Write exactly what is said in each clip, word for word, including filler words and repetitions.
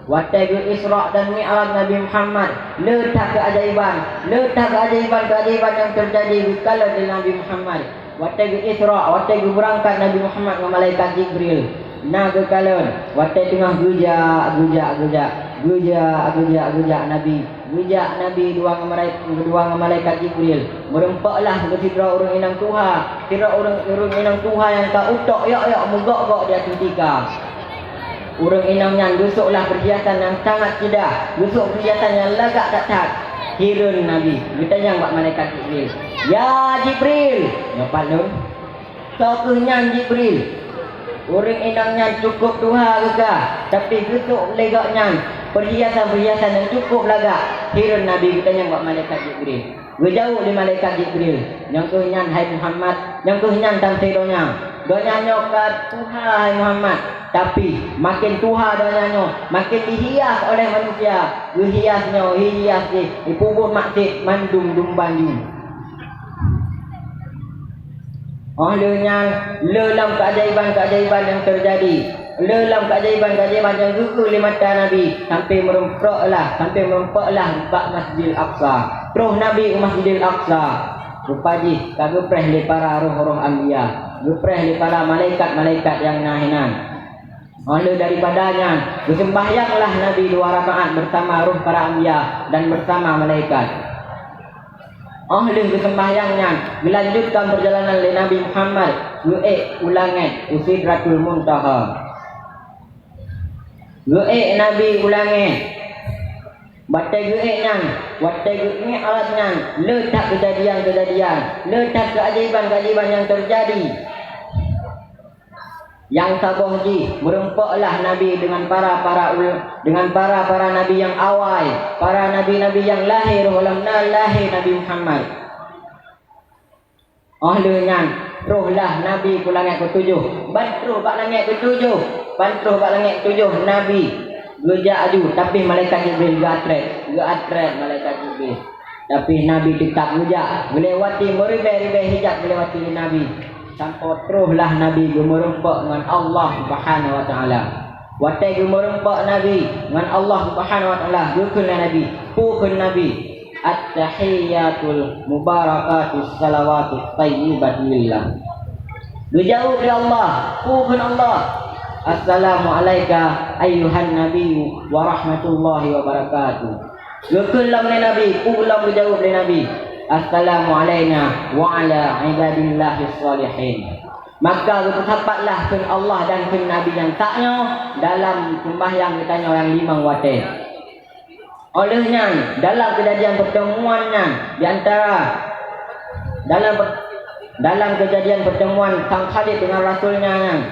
Watée geu-Isra dan Mi'raj Nabi Muhammad, le that keuajaiban, le that keuajaiban-keuajaiban nyang teujadi geukalon lé Nabi Muhammad. Watée geu-Isra, watée geubeurangkat Nabi Muhammad ngon malaikat Jibril, na geukalon, watée teungoh geujak, geujak, geujak, geujak, geujak, geujak Nabi, geujak Nabi dua ngon malai-, dua ngon malaikat Jibril, meurumpoklah geuh sidroe ureuëng inong tuha, sidroe ureuëng, ureuëng inong tuha nyang ka utok yok-yok meugok-gok di ateueh tika. Ureuëng inong nyan geusoklah peurhiasan nyang sangat keudah, geusok peurhiasan nyang lagak that-that. Hireuen Nabi, geutanyong bak malaikat Jibril, "Ya Jibril!" "Nyoe pat lôn." "Soe kheueh nyan Jibril?" "Ureuëng inong nyan cukôp tuha geuh ka, tapi geusok lé gobnyan peurhiasan-peurhiasan nyang cukôp lagak." Hireuen Nabi geutanyong bak malaikat Jibril. Geujaweueb lé malaikat Jibril, "Nyang kheueh nyan, hai Muhammad, nyang kheueh nyan teuntée donya. Donya nyoe ka tuha, hai Muhammad, tapi maken tuha donya nyoe, maken jihias oleh manusia. Geuhias nyoe, hihias jih, jipeubuet maksiet mandum dumbanju." Óh lheueh nyan, le lom keajaiban-keajaiban nyang teujadi. Le lom keajaiban-keajaiban nyang geukheun lé mata Nabi, sampoe meurumpok lah, sampoe meurumpok lah bak Masjidil Aqsa. Troh Nabi u Masjidil Aqsa, rupa jih ka geupreh lé para roh-roh anbiya, geupreh lé para malaikat-malaikat nyang na hinan. Óh lheueh daripada nyan, geuseumbahyang lah Nabi dua rakaat beusama roh para anbiya dan beusama malaikat. Óh lheueh geuseumbahyang nyan, geulanjutkan peurjalanan lé Nabi Muhammad geuék u langét u Sidratul Muntaha. Geuék Nabi u langét. Watée geuék nyan, watée geu-Mi'raj nyan, le that keujadian-keujadian, le that keuajaiban-keuajaiban nyang teujadi. Nyang saboh jih, meurumpok lah Nabi deungon para-para ul-, deungon para-para nabi nyang awai, para nabi-nabi nyang lahé roh lom na lahé Nabi Muhammad. Óh lheueh nyan, troh lah Nabi u langét keutujoh, ban troh bak langét keutujoh, ban troh bak langét keutujoh Nabi geujak aju, tapi malaikat Jibril geuatrét, geuatrét malaikat Jibril. Tapi Nabi teutab geujak, geulewati meuribée-ribée hijab geulewati lé Nabi. Sampoe troh lah Nabi geumeurumpok ngon Allah Subhanahu wa Taala. Watée geumeurumpok Nabi ngon Allah Subhanahu wa Taala, geukheun lé Nabi, peue kheun Nabi, "At-tahiyyatul mubarakatus salawatut thayyibatu lillah." Geujaweueb lé Allah, peue kheun Allah, "Assalamu alaika ayyuhan nabiyyu wa rahmatullahi wa barakatuh." Geukheun lom lé Nabi, peue lom geujaweueb lé Nabi, "Assalamu alaina wa ala ibadillahis shalihin." Maka geupeusapatlah kheun Allah dan kheun Nabi nyang that nyoe dalam seumbahyang geutanyoe nyang limong watée. Óh lheueh nyan, dalam keujadian peurteumuan nyan, di antara, dalam per-, dalam keujadian peurteumuan Sang Khalid deungon Rasul nyan,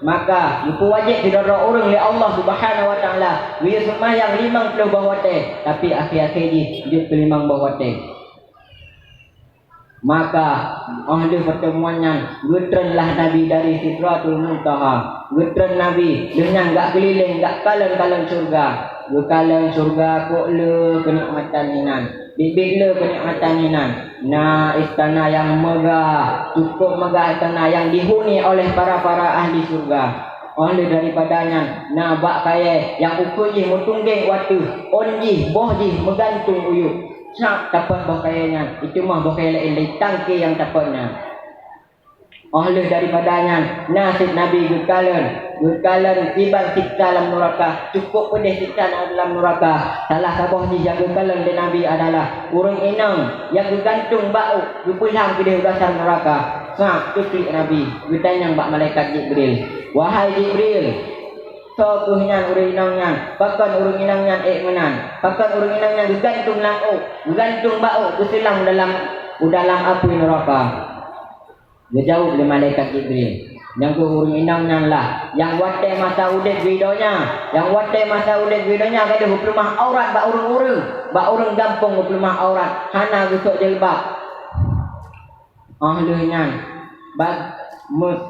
maka geupeuwajéb sidroe-droe ureuëng lé Allah Subhanahu wa Taala geuyue seumbahyang limong ploh boh watée, tapi akhé-akhé jih jeuet keu limong boh watée. Maka, óh lheueh peurteumuan nyan, geutreun lah Nabi dari Sidratul Muntaha. Geutreun Nabi, lheueh nyan gak keulileng, gak kalon-kalon syeuruga. Geukalon syeuruga kok le keunikmatan inan. Biet-biet le keunikmatan inan. Na istana nyang megah, cukôp megah istana nyang dihuni oleh para-para ahli syeuruga. Óh lheueh daripada nyan, na bak kayée nyang ukeue jih meutunggeng u ateueh, ôn jih, boh jih meugantung u yup. Sab tapot boh kayée nyan, itu mah boh kayée laén dari tangke nyang tapot nyan. Óh lheueh daripada nyan, na cit Nabi geukalon, geukalon kiban siksa lam nuraka, cukôp peudeh siksa lam nuraka. Salah saboh jih nyang geukalon lé Nabi adalah ureuëng inong nyang geugantung bak ôk, geupeulam keudeh u dasar nuraka. Sab teuklik Nabi, geutanyong bak malaikat Jibril, "Wahai Jibril, soe kheueh nyan ureuëng inong nyan? Pakon ureuëng inong nyan ék meunan? Pakon ureuëng inong nyan geugantung lam ôk, geugantung bak ôk, geuseulam u dalam, u dalam apui nuraka?" Geujaweueb lé malaikat Jibril, "Nyang kheueh ureuëng inong nyan lah nyang watée masa udeb di donya, nyang watée masa udeb di donya gadôh geupeuleumah aurat bak ureuëng-ureuëng, bak ureuëng gampông geupeuleumah aurat, hana geusok jilbab." Óh lheueh nyan, bag-, me-,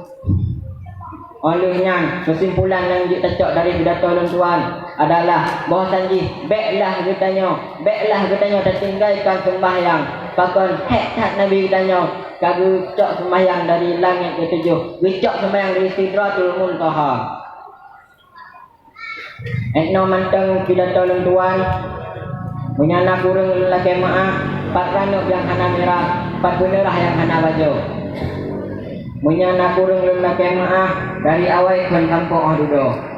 óh lheueh nyan, keusimpulan nyang jeuet tacok dari pidato lôn tuan adalah bahwasan jih béklah geutanyoe, béklah geutanyoe tatinggalkan seumbahyang. Pakon hék that Nabi geutanyoe ka geucok seumbahyang dari langét keutujoh, geucok seumbahyang dari Sidratul Muntaha. Ék noe mantong pidato lôn tuan. Meunyoe na kureueng lôn lakée meuáh, pat ranup nyang hana mirah, pat beuneurah nyang hana bajoe. Meunyoe na kureueng lôn lakée meuáh, dari awai kon gampông óh dudoe.